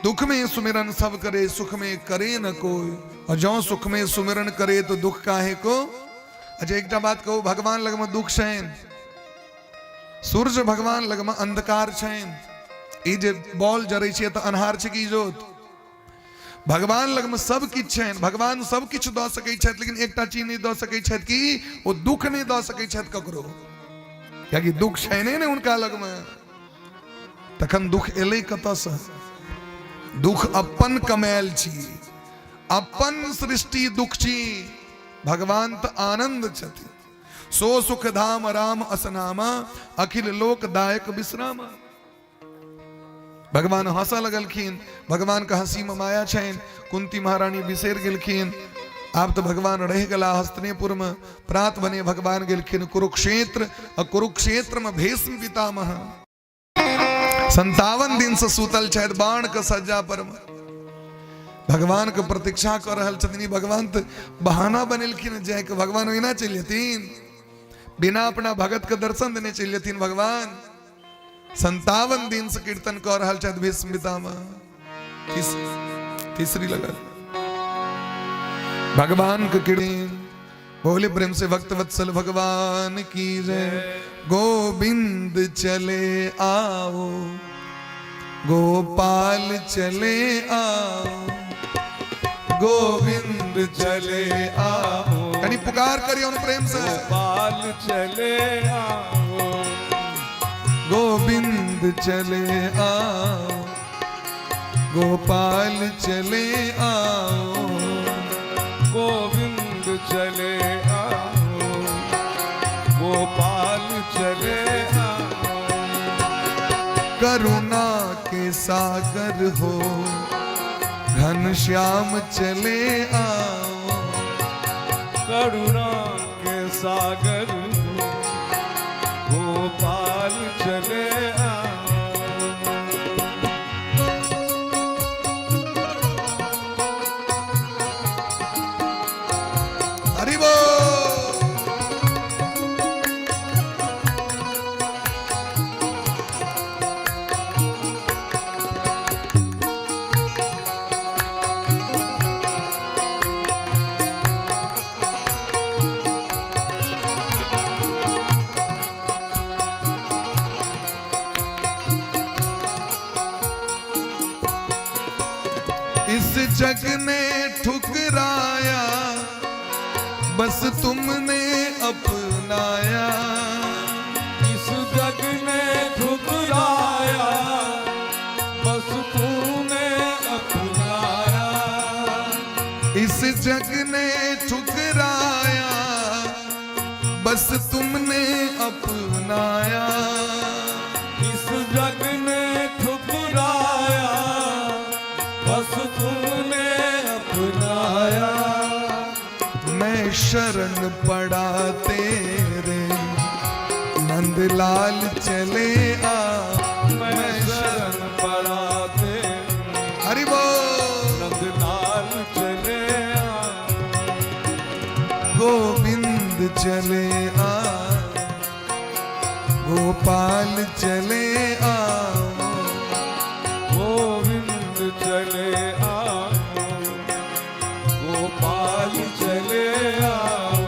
दुख में सुमिरन सब करे सुख में करे न कोई, और जौ सुख में सुमिरन करे तो दुख काहे को। अच्छा एकटा बात कहू, भगवान लगमे दुख छनि, सूर्य भगवान लगमे अंधकार छनि, ई जे बॉल जरै छै तऽ अन्हार छै कि इजोत? भगवान लगमे सब किछु छनि, भगवान सब किछु दऽ सकै छथि, लेकिन एकटा चीज नहि दऽ सकै छथि कि ओ दुख नहि दऽ सकै छथि ककरो, कियाकि दुख छनि ने हुनका लगमे। तखन दुख एलै कतऽसँ? दुख अपन कमायल छी, अपन सृष्टि दुख छी, भगवान तऽ आनंद छथिन। सो सुख धाम राम असनामा, अखिल लोक दायक विश्रामा। भगवान हंसऽ लगलखिन, भगवान के हंसी में माया छनि, कुंती महारानी बिसरि गेलखिन। आब तऽ भगवान रहि गेला हस्तिनापुर में। प्रात बने भगवान गेलखिन कुरुक्षेत्र, आ कुरुक्षेत्र में भीष्म पितामह 57 दिन से सुतल छथि बाण के सज्जा पर में। भगवान के प्रतीक्षा कऽ रहल छथिन। भगवान तऽ बहाना बनेलखिन जाय के, भगवान ओहिना चलि जेथिन बिना अपना भगत के दर्शन देने चलि जेथिन। भगवान 57 दिन से कीर्तन कऽ रहल छथि भीष्म पितामह। तीसरी लगल भगवान के कीर्तन। बोले प्रेम से भक्त वत्सल भगवान की जय। गोविंद चले आओ, गोपाल चले आओ, गोविंद चले आओ। कनी पुकार करियो प्रेम से। गोपाल चले आओ, गोविंद चले आओ, गोपाल चले आओ, गोविंद चले के सागर हो, घनश्याम चले आओ। करुणा के सागर हो, गोपाल चले आओ। हरि बोल। इस जग ने ठुकराया, बस तुमने अपनाया। इस जग ने ठुकराया, बस तूने अपनाया। इस जग ने ठुकराया, बस तुमने अपनाया। इस जग ने ठुकराया, बस तूने अपनाया। मैं शरण पड़ा तेरे, नंदलाल चले आ। मैं शरण पड़ा तेरे, हरि बोल। नंदलाल चले आ। गोविंद चले आ, गोपाल चले आ। गोविंद चले आओ, गोपाल चले आओ।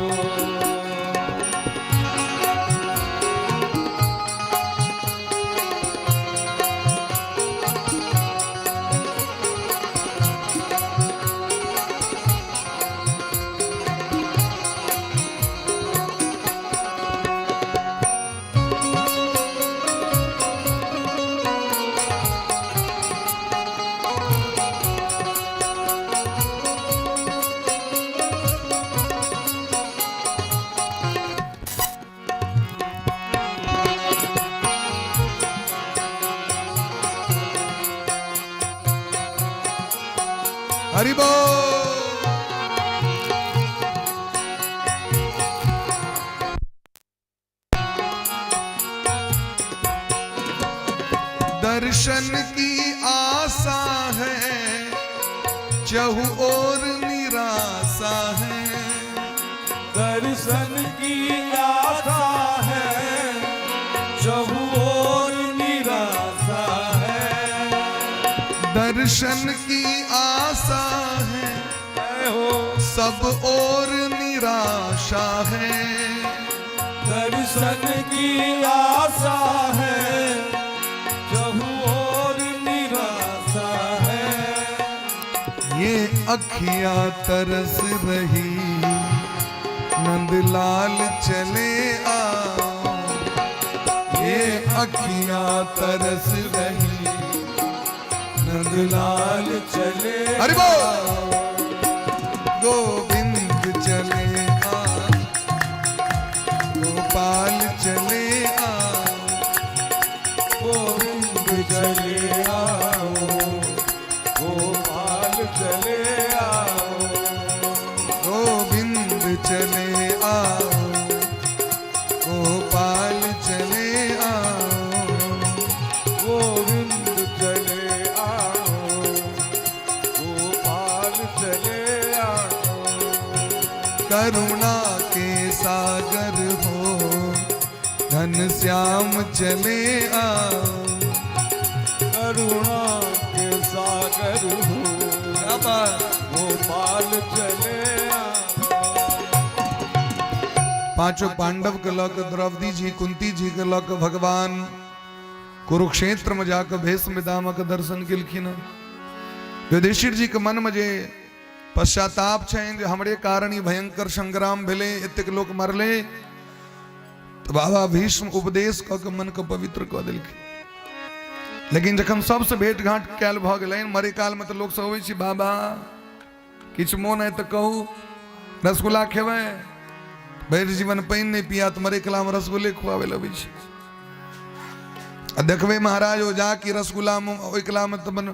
हरि बोल। दर्शन की आशा है, चहु और निराशा है। दर्शन की आशा है, चहु और निराशा है। दर्शन की आशा है, जय हो। सब और निराशा है। दर्शन की आशा है, चहु और निराशा है। ये अखियां तरस रही, नंदलाल चले आओ। ये अखियां तरस रही, नंदलाल चले हरि बोल। गोविंद चले आ, गोपाल चले आ। गोविंद चले आओ, गोपाल चले आओ। गोविंद चले आओ, गोपाल चले आओ। गोविंद चले आओ, गोपाल चले आओ। करुणा के सागर हो, घनश्याम चले आओ। करुणा के सागर हो, गोपाल चले आओ। पांचों पांडव के लऽ कऽ द्रौपदी जी, कुंती जी के लऽ कऽ भगवान कुरुक्षेत्र में जाकर भीष्म पितामह के दर्शन केलखिन। युधिष्ठिर जी के मन में जे पश्चाताप छनि जे हमरे कारण ई भयंकर संग्राम भेलै, एतेक लोक मरले, तऽ बाबा भीष्म उपदेश कऽ के मन के पवित्र कऽ देलखिन। लेकिन जखन सबसँ भेंट घाँट कयल भऽ गेलनि, मरे काल में तऽ लोक सब अबै छै, बाबा किछु मोन है तऽ कहू, रसगुल्ला खेबै? भरि जीवन पानि नहि पिया तऽ मरे काल में रसगुल्ले खुआबै लए अबै छै। आ देखबै महाराज ओ जा कि रसगुल्ला ओहिकलामे तऽ मन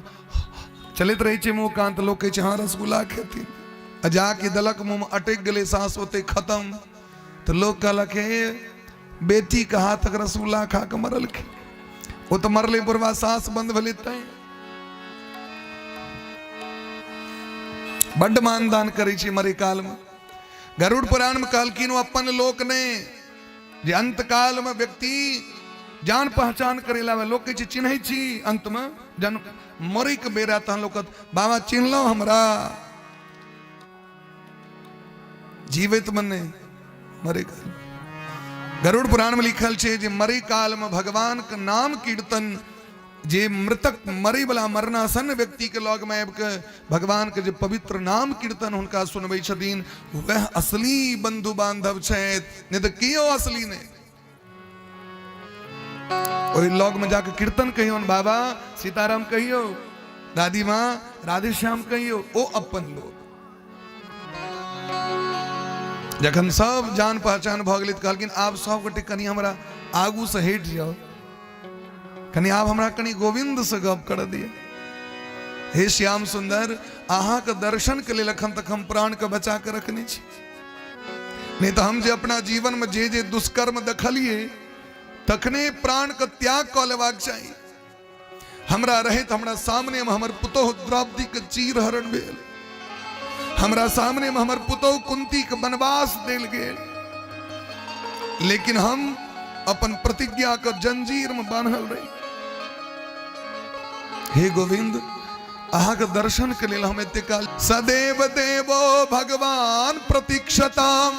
चलैत रहै छै मुँह कान, तऽ लोक कहै छै हँ रसगुल्ला खेथिन, आ जा कि देलक मुँहमे अटकि गेलै साँस ओते खतम, तऽ लोक कहलक हे बेटीके हाथक रसगुल्ला खा कऽ मरलखिन, ओ तऽ मरलै बुढ़वा साँस बंद भेलै तैं। बड्ड मानदान करै छै मरे कालमे। गरुड़ पुराणमे कहलखिन ओ अपन लोक नहि, जे अंतकाल में व्यक्ति जान पहचान करे ला लोक कहै छै चिन्है छी, अंत में जन मरै के बेरा तहन लोक कहत, बाबा चिन्हलहुँ हमरा, जीवैत में नहि, मरै काल। गरुड़ पुराण में लिखल छै जे मरै काल में भगवान के नाम कीर्तन जे मृतक मरै वाला मरणासन व्यक्ति के लग में आबि के भगवान के जे पवित्र नाम कीर्तन हुनका सुनबै छथिन वएह असली बंधु बांधव छथि, नहि तऽ केओ असली नहि। ओहि लग में जाके कीर्तन कहियौन, बाबा सीताराम कहियौ, दादी माँ राधेश्याम कहियौ, ओ अपन लोग। जखन सब जान पहचान भऽ गेलै तऽ कहलखिन आब सब गोटे कनि हमरा आगू से हटि जाउ, कनि आब हमरा कनि गोविंद से गप कर दिअ। हे श्याम सुंदर, अहाँके दर्शन के लेल अखन तक हम प्राण के बचा के रखने छी, नहीं तो हम जे अपना जीवन में जे जे दुष्कर्म देखलिए तखने प्राण के त्याग कऽ लेबाक चाही। हमरा रहैत हमरा सामने में हमर पुतोह द्रौपदी के चीर हरण भेल, हमरा सामने में हमर पुतोह कुंती के वनवास देल गेल, लेकिन हम अपन प्रतिज्ञा के जंजीर में बान्हल रही। हे गोविंद, अहाँ के दर्शन के लेल हम एते काल सदैव देवो भगवान प्रतीक्षताम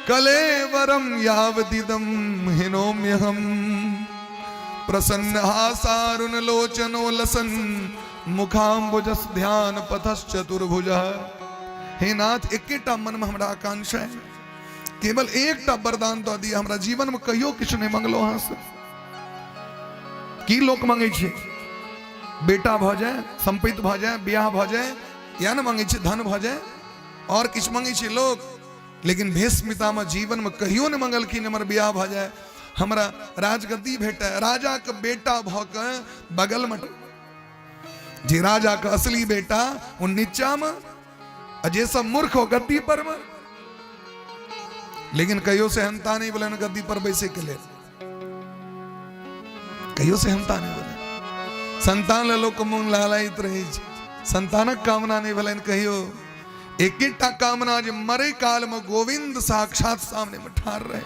कलेवरम यावदिदम हिनोम्यहम प्रसन्न हासारुण लोचनो लसन मुखाम्बुजस ध्यान पथश्चतुर्भुज। हे नाथ, एकेटा मन में हमरा आकांक्षा है, केवल एकटा वरदान दऽ दिअ, हमरा जीवन में कहियो किछु नहि मंगलो अहाँ से। की लोक मंगै छै? बेटा भऽ जाए, संपत्ति भऽ जाए, बियाह भऽ जाए, या ने मंगै छै धन भऽ जाए, और किछु मंगै छै लोक। लेकिन भीष्म पितामह जीवन में कहियो नहि मंगलखिन हमर बियाह भऽ जाए, हमरा राजगद्दी भेटै, राजा के बेटा भऽ के बगल में जे राजा के असली बेटा ओ नीचा में, आ जे सब मूर्ख हो गद्दी पर में। लेकिन कहियो सेहनता नहीं भेलनि गद्दी पर बैसे के लेल, कहियो सेहनता नहीं भेलनि। संतान ले लोक मोन लहलाइत रहै छै, संतानक कामना नहीं भेलनि कहियो। एकेटा कामना जे मरे काल में गोविंद साक्षात सामने में ठाढ़ रहे।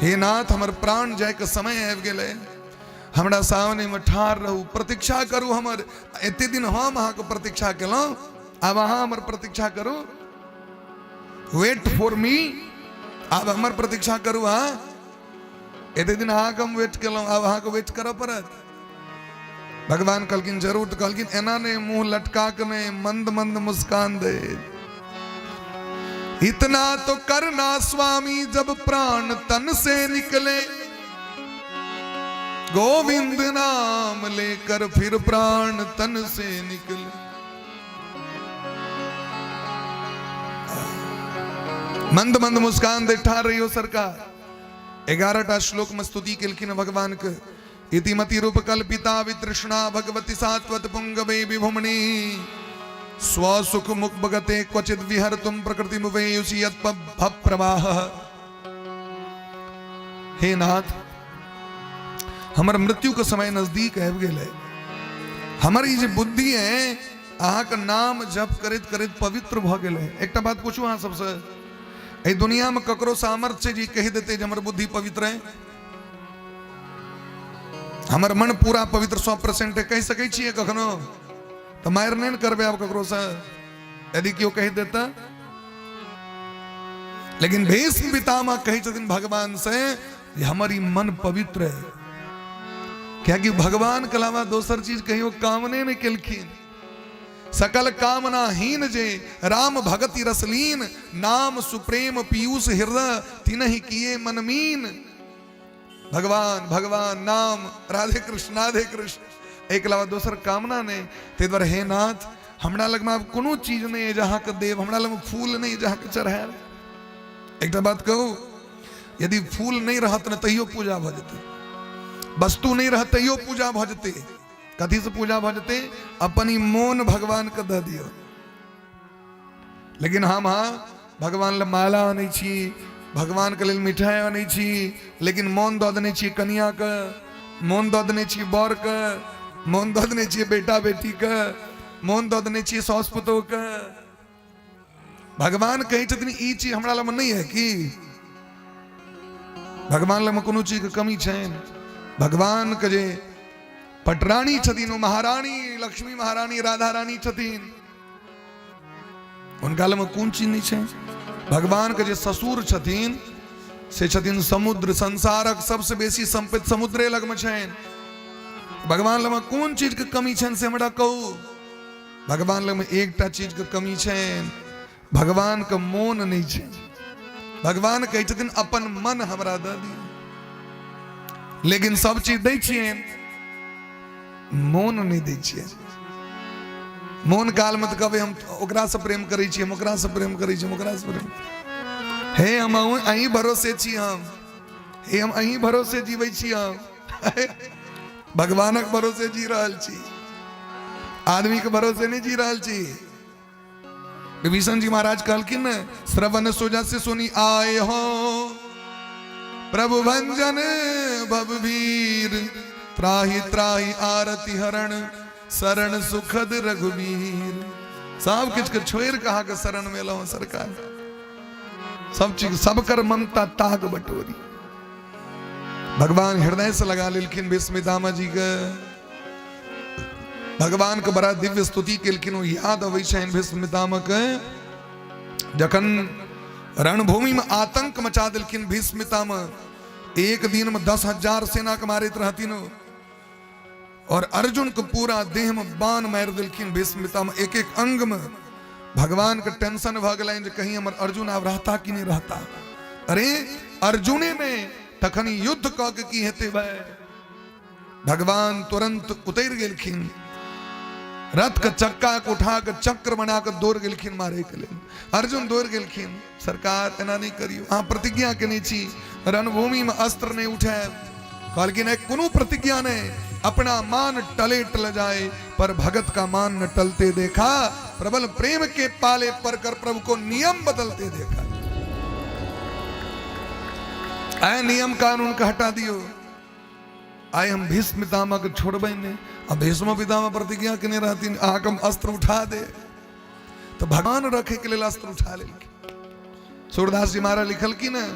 हे नाथ, हमर प्राण जाय के समय आबि गेलै, हमरा सामने में ठाढ़ रहू, प्रतीक्षा करू हमर। एते दिन हम अहाँके प्रतीक्षा केलहुँ, आब अहाँ हमर प्रतीक्षा करू। वेट फॉर मी, आब हमर प्रतीक्षा करू अहाँ। एते दिन अहाँके हम वेट केलहुँ, आब अहाँके वेट करऽ पड़त। भगवान कहलखिन जरूर। तऽ कहलखिन एना नहि, मुंह लटका के नहि, मंद मंद मुस्कान दे। इतना तो करना स्वामी जब प्राण तन से निकले, गोविंद नाम लेकर फिर प्राण तन से निकले। मंद मंद मुस्कान दे ठार रही हो सरकार। 11 टा श्लोक में स्तुति केलखिन भगवान के। इति मति रूप कल्पिता वितृष्णा भगवती सात्वत पुंगवे विभुमणि स्वसुख मुख भगते क्वचित विहर तुम प्रकृति मुवेयुषी प्रवाह। हे नाथ, हमर मृत्यु के समय नजदीक आबि गेल है। हमर ई जे बुद्धि है अहाँके नाम जप करैत करैत पवित्र भऽ गेल है। एकटा बात पूछू अहाँ सबसे, एहि दुनिया में ककरो सामर्थ्य छै जे कहि देतै जे हमर बुद्धि पवित्र है, हमर मन पूरा पवित्र 100% है, कहि सकै छियै कखनो? तऽ मारि नहि ने करबै आब ककरोसँ यदि केओ कहि देता। लेकिन भीष्म पितामह कहै छथिन भगवान से जे हमर ई मन पवित्र है, कियाकि भगवान के अलावा दोसर चीज कहियो कामने नहि केलखिन। सकल कामनाहीन जे राम भगति रसलीन, नाम सुप्रेम पीयूष हृदय तिनहि किए मनमीन। भगवान भगवान नाम, राधे कृष्ण राधे कृष्ण, एक अलावा दोसर कामना नहीं। ताहि दुआरे हे नाथ, हमरा लगमे आब कोनो चीज नहीं है जहाँ के देव, हमरा लगमे फूल नहीं है जहाँ के चढ़ायल। एकटा बात कहू, यदि फूल नहि रहत ने तैयो पूजा भऽ जेतै, वस्तु नहि रहत तैयो पूजा भऽ जेतै। कथी से पूजा भऽ जेतै? अपन ई मोन भगवान के दऽ दियौ। लेकिन हम हाँ भगवान लए माला अनै छी, भगवान के लेल मिठाइ अनै छी, लेकिन मोन दऽ देने छी कनियाके, मोन दऽ देने छी बरके, मोन दऽ देने छियै बेटा बेटीके, मोन दऽ देने छियै साउस पुतोहके। भगवान कहै छथिन ई चीज हमरा लगमे नहि है की? भगवान लगमे कोनो चीजके कमी छनि? भगवानके जे पटरानी छथिन ओ महारानी लक्ष्मी महारानी राधा रानी छथिन, हुनका लगमे कोन चीज नहि छै? भगवानके जे ससुर छथिन से छथिन समुद्र, संसारक सबसे बेसी सम्पत्ति समुद्रे लगमे छनि। भगवान लगमे कोन चीजके कमी छनि से हमरा कहू। भगवान लगमे एकटा चीजके कमी छनि, भगवानके मोन नहि छै। भगवान कहै छथिन अपन मन हमरा दऽ दिअ, लेकिन सब चीज दै छियनि, मोन नहि दै छियै। मोन कालमे तऽ कहबै हम ओकरासँ प्रेम करै छी, हम ओकरासँ प्रेम करै छी, हम ओकरासँ प्रेम, हे हम अहीं भरोसे छी, हम हे हम अहीं भरोसे जीबै छी, हम भगवानक भरोसे जी रहल छी, आदमीके भरोसे नहि जी रहल छी। विभीषण जी महाराज कहलखिन ने, श्रवण सुजस से सुनी आए हो प्रभु भंजन भववीर, त्राही त्राही आरती हरण शरण सुखद रघुवीर। सब किछु के छोड़ि कऽ अहाँके शरण में एलहुँ सरकार, सब चीज सबकर ममता ताग बटोरी। भगवान हृदय से लगा लेलखिन भीष्म पितामह जी के। भगवान के बड़ा दिव्य स्तुति केलखिन। ओ याद अबै छनि भीष्म पितामह के, जखन रणभूमि में आतंक मचा देलखिन भीष्म पितामह, एक दिन में 10,000 सेना के मारैत रहथिन और अर्जुन के पूरा देह में बाण मारि देलखिन भीष्म पितामह, एक एक अंग में। भगवान के टेंशन भऽ गेलनि जे कहीं हमर अर्जुन आब रहता कि नहीं रहता। अरे अर्जुने ने तखन युद्ध कऽ के की हेतै भाई। भगवान तुरंत उतर गेलखिन, रथ के चक्का के उठा के चक्र बना के दौड़ गेलखिन मारे के लेल। अर्जुन दौड़ गेलखिन, सरकार एना नहीं करियो, अहाँ प्रतिज्ञा केने छी रणभूमि में अस्त्र नहीं उठायब। कहलखिन नहीं कोनो प्रतिज्ञा नहीं, अपना मान टले टल जाए पर भगत का मान न टलते देखा, प्रबल प्रेम के पाले पर कर प्रभु को नियम बदलते देखा। आए नियम कानून का हटा दियो, आइ हम भीष्म पितामह के छोड़बै नहि। आ भीष्म पितामह प्रतिज्ञा केने रहथिन अहाँके हम अस्त्र उठा दे, तऽ भगवान रखे के लेल अस्त्र उठा लेलखिन। सूरदास जी महाराज लिखलखिन ने,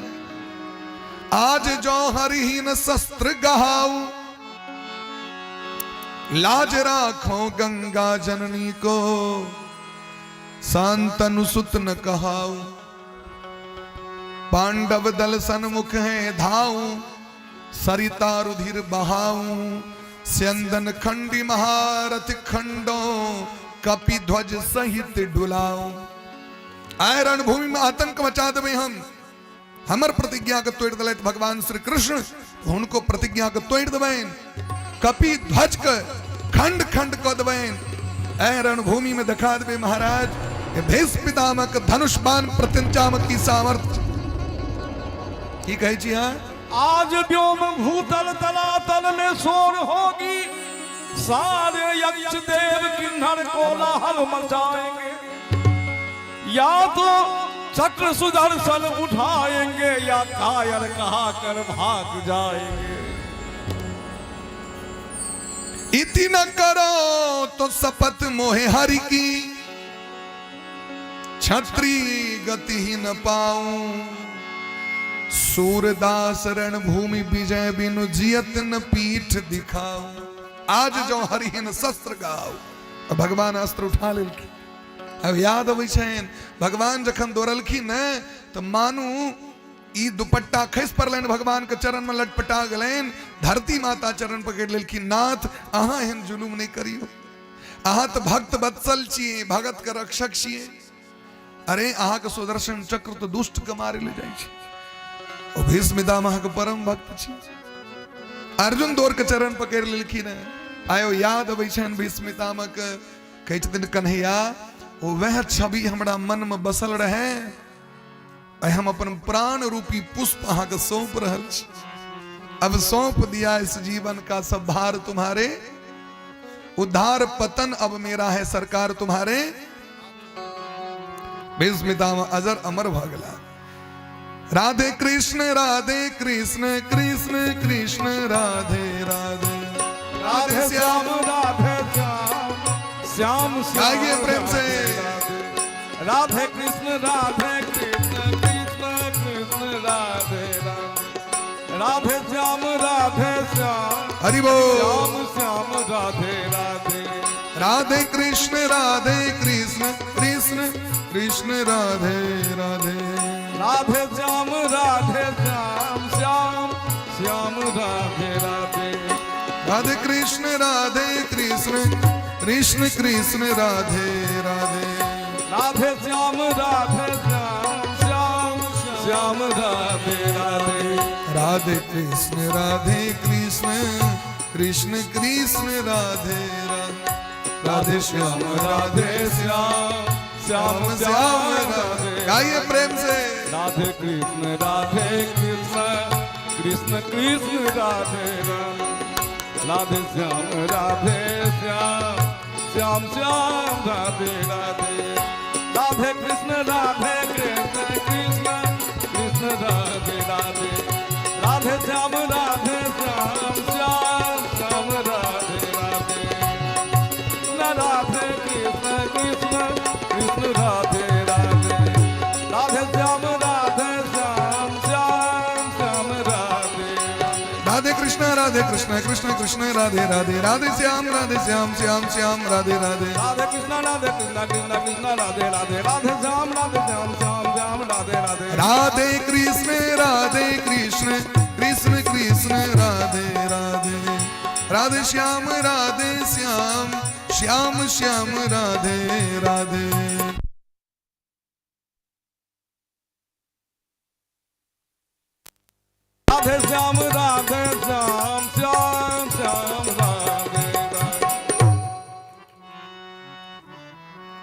आज जो हरिहीन शस्त्र गहाऊ, लाज राखो गंगा जननी को, शांतनु सुत न कहाऊ, पांडव दल सन्मुख है धाऊ, सरिता रुधिर बहाऊ, स्यंदन खंडी महारथ खंडो, कपि ध्वज सहित डुलाऊ। आय रणभूमि में आतंक मचा देबै हम, हमर प्रतिज्ञा के तोड़ दिलथि भगवान श्री कृष्ण, हुनको प्रतिज्ञा के तोड़ देबनि, कपि ध्वज के खंड खंड कऽ देबनि। ऐ रणभूमि में देखा देबै महाराज भीष्म पितामह के धनुष बाण प्रत्यंचा में की सामर्थ्य। की कहै छी अहाँ? आज व्योम भूतल तलातल में शोर होगी, सारे यक्ष देव किन्नर कोलाहल मचाएंगे, या तो चक्र सुदर्शन उठाएंगे या कायर कहा कर भाग जाएंगे। इति न करो तो शपथ मोहे हरि की, छत्री गति ही न पाऊं, सूरदास रणभूमि विजय बिनु जियत न पीठ दिखाऊं, आज जो हरिहीन शस्त्र गाओ। भगवान अस्त्र उठा लेलखिन। अब याद अबै छनि भगवान जखन दौड़लखिन ने तऽ मानू ई दुपट्टा खसि पड़लनि भगवान के चरण में, लटपटा गेलनि, धरती माता चरण पकड़ि लेलखिन, नाथ अहाँ एहन जुलूम नहि करियौ, अहाँ तऽ भक्त वत्सल छियै, भगत के रक्षक छियै, अरे अहाँके सुदर्शन चक्र तऽ दुष्ट के मारे ले जाइ छै, ओ भीष्म पितामह के परम भक्त छी। अर्जुन दौड़ के चरण पकड़ि लेलखिन। आयो याद अबै छनि भीष्म पितामह के, कहै छथिन कन्हैया ओ वएह छवि हमरा मन में बसल रहे आइ हम अपन प्राण रूपी पुष्प अहाँके सौंप रहल छी। अब सौंप दिया इस जीवन का सब भार तुम्हारे, उद्धार पतन अब मेरा है सरकार तुम्हारे। भीष्म पितामह अजर अमर भऽ गेला। राधे कृष्ण राधे कृष्ण कृष्ण कृष्ण राधे राधे, राधे श्याम राधे श्याम श्याम श्याम, गाइए प्रेम से। राधे कृष्ण राधे कृष्ण कृष्ण कृष्ण राधे राधे, राधे श्याम राधे श्याम हरि बोल, श्याम श्याम राधे राधे, राधे कृष्ण राधे कृष्ण कृष्ण कृष्ण राधे राधे, राधे श्याम राधे श्याम श्याम श्याम राधे राधे, राधे कृष्ण राधे कृष्ण कृष्ण कृष्ण राधे राधे, राधे श्याम राधे श्याम श्याम श्याम राधे राधे, राधे कृष्ण राधे कृष्ण कृष्ण कृष्ण राधे राधे, राधे श्याम राधे श्याम श्याम श्याम श्याम राधे। गाइए प्रेम से। राधे कृष्ण राधे कृष्ण कृष्ण कृष्ण राधे राधे, राधे श्याम राधे श्याम श्याम श्याम राधे राधे, राधे कृष्ण राधे कृष्ण कृष्ण कृष्ण राधे राधे, राधे श्याम राधे श्याम श्याम श्याम राधे राधे, राधे कृष्ण कृष्ण कृष्ण राधे राधे, राधे श्याम राधे श्याम श्याम श्याम राधे राधे। राधे कृष्ण राधे कृष्ण कृष्ण कृष्ण राधे राधे, राधे श्याम राधे श्याम श्याम श्याम राधे राधे, राधे कृष्ण राधे कृष्ण कृष्ण कृष्ण राधे राधे, राधे श्याम राधे श्याम श्याम श्याम राधे राधे, राधे कृष्ण राधे कृष्ण कृष्ण कृष्ण राधे राधे, राधे श्याम राधे श्याम श्याम श्याम राधे राधे। राधे श्याम राधे श्याम श्याम श्याम राधे राधे।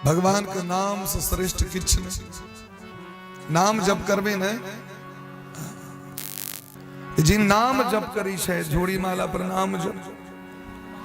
भगवान के नाम से श्रेष्ठ किछु नहीं। नाम जप करबे ने, जिन नाम जप करी छै, झोड़ी माला पर नाम जप।